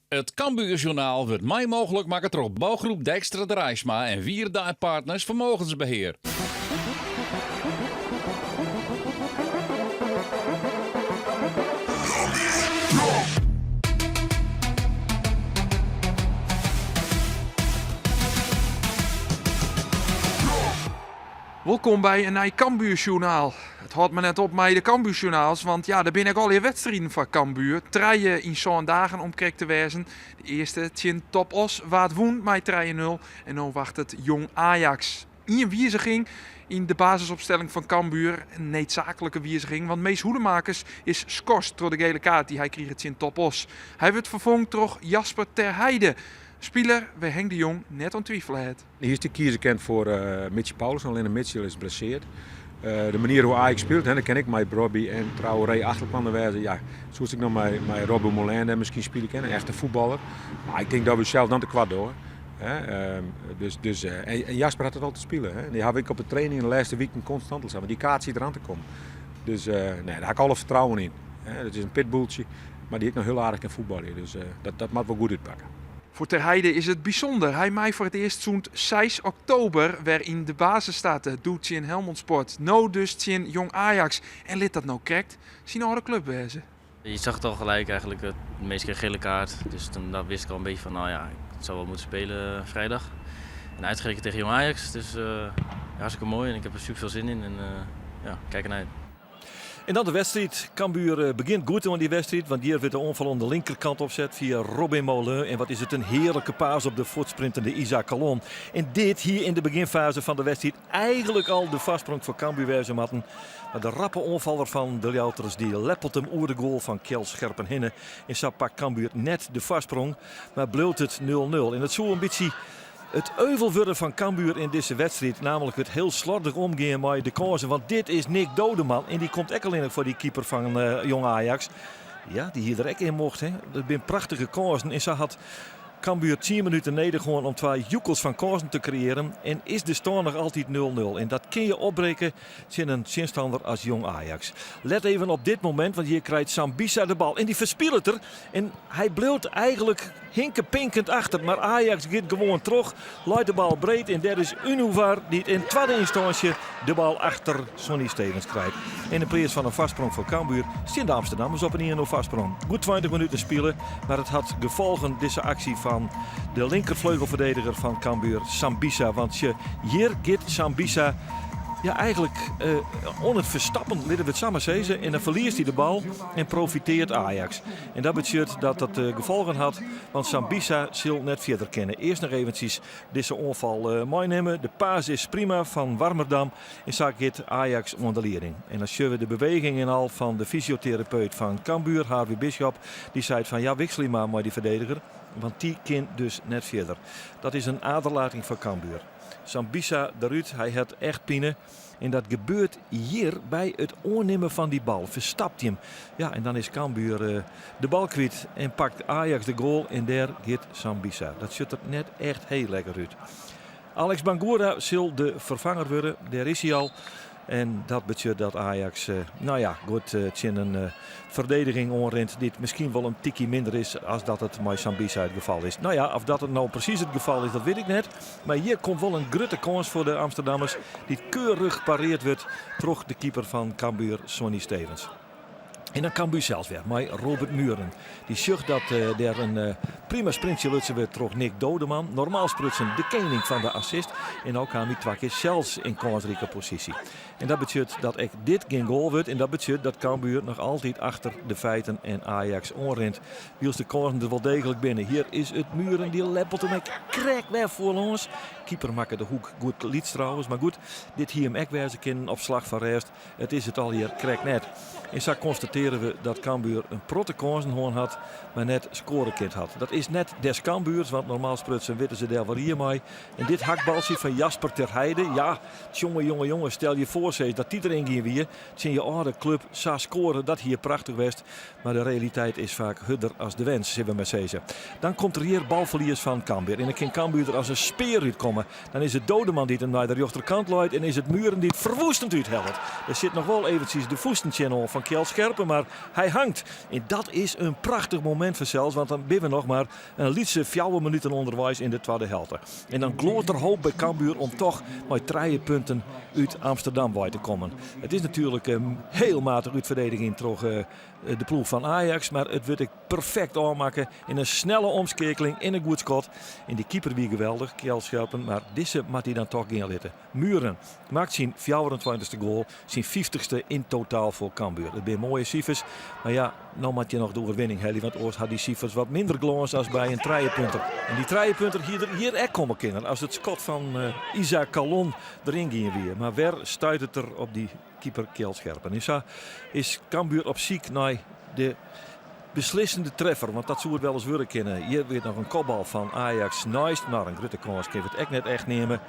It Cambuurjournaal wurdt mei mooglik makke troch Bouwgroep Dijkstra Draisma en Wierda en Partners Vermogensbeheer. Wolkom by in nij Cambuursjoernaal. It hâldt mar net op mei de Cambuursjoernaals, want ja, der binne ek allegear wedstriden foar Cambuur. Trije yn sân dagen om krekt te wêzen. De earste tsjin Top Oss waard wûn mei trije nul en no wachtet Jong Ajax. Ien wiziging yn de basisopstelling fan Cambuur, in needsaaklike wiziging, want Mees Hoedemakers is skorst troch de gele kaart dy't hy krige tsjin Top Oss. Hy wurdt ferfongen troch Jasper ter Heide, spiler wêr Henk de Jong net oan twifele hat. Hiest ek kieze kind foar Mitchie Paulsen, allinne Mitchell is blesseard. De manier hoe Ajax spilet, hè, dat kin ek mei Brobbey en Traoré achterkant wêze. Ja, soest ek noch mei, mei Robbie Moulin dêr miskien spylje kinne, in echte fuotballer. Mar ik tink dat we sels dan te koart dogge. Hè, dus, dus, en Jasper hat it altyd spile. Hè. Dy haw ik op de training de lêste wiken konstant al sein, want dy kaart siet der oan te kommen. Dus nee, dêr ha ik alle fertrouwen yn. Hè, dat is in pitbulltsje, mar dy't ek noch hiel aardich kin fuotbalje. Dus dat, dat moat wol goed útpakke. Foar Ter Heide is it bysûnder. Hy mei foar it earst sûnt seis oktober wer yn de basis starte, doe tsjin Helmond Sport, no dus tsjin Jong Ajax. En lit dat no krekt syn âlde klup wêze. Je zag het al gelijk eigenlijk, de meeste keer gele kaart. Dus toen dat wist ik al een beetje van, nou ja, ik zal wel moeten spelen vrijdag. En uitgerekend tegen Jong Ajax, dus hartstikke mooi en ik heb er super veel zin in en ja, kijk ernaar uit. En dan de wedstriid. Cambuur begjint goed oan dy wedstriid, want hjir wurdt de oanfal oan de linkerkant opset fia Robin Moulin. En wat is it in hearlike paas op de fuortsprintende Isaac Kallon. En dit hie yn de begjinfaze fan de wedstriid eigenlik al de foarsprong foar Cambuur wêze moatten. Mar de rappe oanfaller fan de Ljouwerters dy leppelt him oer de goal fan Kjell Scherpen hinne. En sa pakt Cambuur net de foarsprong, mar bliuwt it 0-0. En it soe in bytsje It euvel wurde fan Cambuur yn dizze wedstriid, namelijk it hiel slordich omgean mei de kânsen. Want dit is Nick Doodeman en dy komt ek allinnich foar dy keeper fan Jong Ajax. Ja, dy hie der ek yn mocht. Hè. Dat binne prachtige kânsen en sa hat Cambuur 10 minuten nedich hân om twa joekels fan kânsen te kreëaren en is de stân noch altyd 0-0. En dat kin je opbrekke tsjin in tsjinstanner as Jong Ajax. Let even op dit momint, want hjir krijt Sambissa de bal en dy ferspilet er. En hy bliuwt eigenlik hinkepinkend achter, mar Ajax giet gewoan troch, leit de bal breed en dêr is Ünüvar dy't yn twadde ynstânsje de bal achter Sonny Stevens krijt. En yn pleats fan in foarsprong foar Cambuur stean de Amsterdammers op in 1-0 foarsprong. Goed 20 minuten spile, mar it hat gefolgen dizze aksje fan de linkerfleugelferdediger fan Cambuur, Sambissa. Want sjoch, hjir giet Sambissa ja, eigenlik oan it ferstappen, litte we it sa mar sizze. En dan ferliest hy de bal en profiteart Ajax. En dat betsjut dat dat gefolgen hat, want Sambissa sil net fierder kinne. Earst noch eventsjes dizze oanfal meinimme. De paas is prima fan Warmerdam en sa giet Ajax oan de lieding. En dan sjogge we de bewegingen al fan de fysioterapeut fan Cambuur, Harvey Bisschop. Dy seit fan ja, wikselje mar mei dy ferdediger, want dy kin dus net fierder. Dat is in aderlating foar Cambuur. Sambissa derút, hy hat echt pine. En dat gebeurt hjir by it oannimmen fan dy bal. Ferstapt him. Ja, en dan is Cambuur de bal kwyt en pakt Ajax de goal en dêr giet Sambissa. Dat sjocht der net echt heel lekker út. Alex Bangura sil de ferfanger wurde. Dêr is hy al. En dat betsjut dat Ajax, nou ja, goed tsjin in ferdediging oanrint dy't miskien wol in tikje minder is as dat it mei Sambissa it gefal is. Nou ja, of dat it no presys it gefal is, dat wit ik net. Mar hjir komt wol in grutte kâns foar de Amsterdammers, dy't keurich pareard wurdt troch de keeper fan Cambuur, Sonny Stevens. En dan Cambuur sels wer mei Robert Mühren. Dy sjocht dat der in prima sprintsje lutsen wurdt troch Nick Doodeman. Normaal sprutsen de kening fan de assist. En no kaam hy twa kear sels yn kânsrike posysje. En dat betsjut dat ek dit gjin goal wurdt. En dat betsjut dat Cambuur noch altyd achter de feiten en Ajax oanrint. Wylst de kânsen der wol deeglik binne. Hjir is it Mühren, dy leppelt him ek krekt wer foarlâns. Keeper makke de hoek goed lyts trouwens. Mar goed, dit hie him ek wêze kinnen op slach fan rêst. It is it allegear krekt net. En sa konstatearje we dat Cambuur in protte kânsen hân hat, mar net skoare kind hat. Dat is net des Cambuurs, want normaal sprutsen witte se dêr wol rie mei. En dit hakbaltsje fan Jasper ter Heide, ja, tsjonge jonge jonge, stel je foar sis dat dy deryn gien wie tsjin je âlde klup, sa skoare, dat hie prachtich west. Mar de realiteit is faak hurder as de wens, sille we mar sizze. Dan komt der hjir balferlies fan Cambuur en dan kin Cambuur der as in spear útkomme. Dan is it Doodeman dy't him nei de rjochterkant leit en is it Mühren dy't ferwoestend úthellet. Der sit noch wol eventsjes de fûsten tsjinoan fan Kjell Scherpen, mar hy hangt. En dat is in prachtich momint fansels, want dan binne we noch mar. mar in lytse fjouwer minuten ûnderweis yn de twadde helte. En dan gloart der hoop by Cambuur om toch mei trije punten út Amsterdam wei te kommen. It is natuerlik hiel matich útferdediging troch de ploech fan Ajax, mar it wurdt ek perfekt ôfmakke yn in snelle omskeakeling en in goed skot. En dy keeper wie geweldich, Kjell Scherpen, mar dizze moat hy dan toch gean litte. Mühren maakt syn fjouwerentweintichste goal, syn fyftichste yn totaal foar Cambuur. It binne moaie sifers, mar ja, no moat je noch de oerwinning helje, want oars ha dy sifers wat minder glâns as by in trijepunter. En dy trijepunter hie der hjir ek komme kinnen as it skot fan Isaac Kallon deryn gien wie. Mar wer stuitet er op dy keeper Kjell Scherpen. En sa is Cambuur op syk nei de beslissende treffer, want dat soe it wel ris wurde kinne. Hjir wurdt noch in kopbal fan Ajax neist, mar in grutte kâns kin we it ek net echt neame.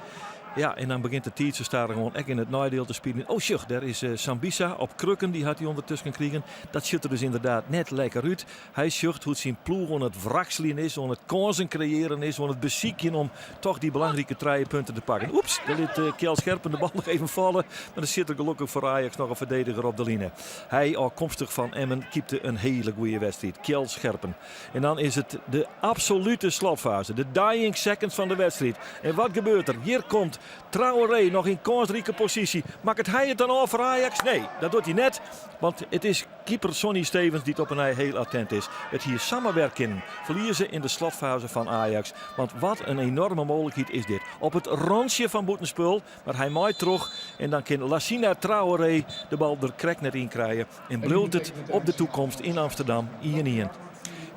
Ja, en dan begjint de tiid sa stadichoan ek yn it neidiel te spyljen. Oh, sjoch, dêr is eh, Sambissa op krukken, dy hat hy ûndertusken krigen. Dat sjocht der dus ynderdaad net lekker út. Hy sjocht hoe't syn ploech oan it wrakseljen is, oan it kânsen kreëaren is, oan it besykjen om toch dy belangrike trije punten te pakken. Oeps, dêr lit eh, Kjell Scherpen de bal noch even falle, mar der sit der gelokkich foar Ajax noch in ferdediger op de line. Hy, ôfkomstich fan Emmen, keepte in hiele goede wedstriid. Kjell Scherpen. En dan is it de absolute slotfase, de dying seconds fan de wedstriid. En wat gebeurt der? Hjir komt Traoré noch yn kânsrike posysje. Makket hy it dan ôf foar Ajax? Nee, dat docht hy net. Want it is keeper Sonny Stevens dy't op 'e nij hiel attent is. It hie samar wer kinnen ferlieze yn de slotfase fan Ajax. Want wat in enorme mooglikheid is dit. Op it rantsje fan bûtenspul, mar hy mei troch. En dan kin Lassina Traoré de bal der krekt net yn krije. En bliuwt it op de toekomst yn Amsterdam 1-1.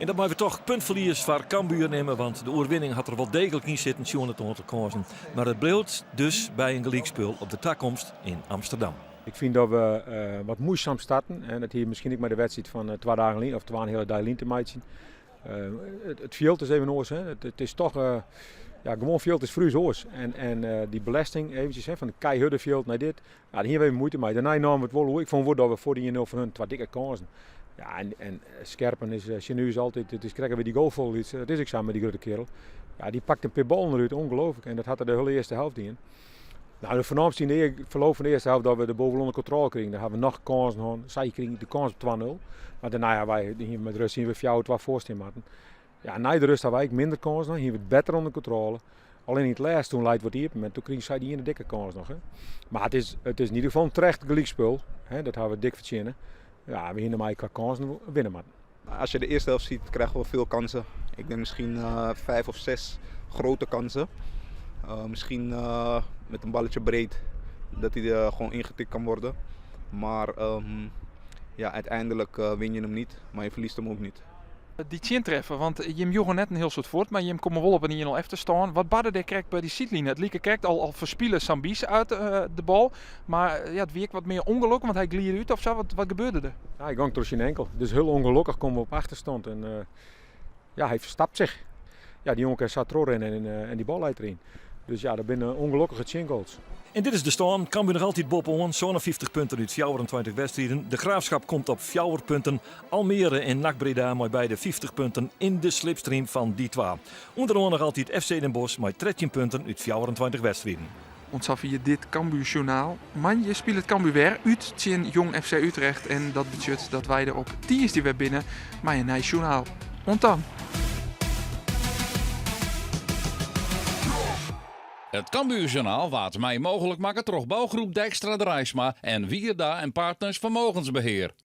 En dat meie we toch puntferlies foar Cambuur nimme, want de oerwinning hat der wol deeglik yn sitten sjoen it oantal kânsen. Mar it bliuwt dus by in gelykspul op de takomst yn Amsterdam. Ik fyn dat we uh, wat muoisum starten. En dat hie miskien ek mei de wedstriid fan uh, twa dagen lyn of twa en in heale dei lyn te meitsjen. Uh, it fjild is even oars. Hè. It is toch, ja, gewoan fjild is foar ús oars. En dy belesting eventjes hè, fan it keihurde fjild nei dit. Ja, dêr hiene we even muoite mei. Dêrnei namen we it wol oer. Ik fûn wol dat we foar de 1-0 fan hun twa dikke kânsen. Ja, en Scherpen is tsjin ús altyd, it is krekt wer dy goal fol. Dat is ek sa mei dy grutte kerel. Ja, dy pakt in pear ballen derút, ongelooflijk. En dat hat er de hiele earste helft dien. Nou, de foarnaamste yn de ferloop fan de earste helft dat we de bal wol ûnder kontrôle krigen. Dêr ha we noch kânsen hân. Sy krigen de kâns op 2-0. Mar dêrnei ha wy, hiene we met rust hiene we 4-2 foar stean moatten. Ja, nei de rust ha wy ek minder kânsen, hiene we it better ûnder kontrôle. Allinnich yn it lêst toen leit wat iepen en toen krigen sy dy iene dikke kâns noch. Hè. Mar it is yn ieder gefal in terecht gelykspul. Hè, dat ha we dik fertsjinne. Ja, we hiene mei kwa kânsen winne moatten. Als je de eerste helft ziet, krijgen we veel kansen. Ik denk misschien vijf of zes grote kansen. Misschien met een balletje breed dat hij gewoon ingetikt kan worden. Maar ja, uiteindelijk win je hem niet, maar je verliest hem ook niet. Dy tsjintreffer, want jim joegen net in hiel soad fuort, mar jim komme wol op in 1-0 efterstân. Wat barde der krekt by dy sydline? It like krekt al, al ferspile Sambissa út de bal, mar ja, it wie ek wat mear ûngelok, want hy gliide út of sa. Wat gebeurde der? Ja, hy gong troch syn enkel. Dus hiel ûngelokkich komme we op achterstân en ja, hy ferstapt sich. Ja, dy jonge kin sa trochrinne en dy bal leit deryn. Dus ja, dat binne ûngelokkige tsjingoals. En dit is de stân. Cambuur noch altyd boppe-oan, 57 punten út 24 wedstriden. De Graafschap komt op fjouwer punten. Almere en NAC Breda mei beide 50 punten yn de slipstream fan dy twa. Underoan noch altyd FC Den Bosch mei 13 punten út 24 wedstriden. Oant safier dit Cambuur-sjoernaal. Moandei spilet Cambuur wer út tsjin Jong FC Utrecht en dat betsjut dat wy der op tiisdei wer binne mei in nij sjoernaal. Oant dan! It Cambuurjournaal waard mei mooglik makke troch bougroep Dijkstra Draisma en Wierda en Partners Vermogensbeheer.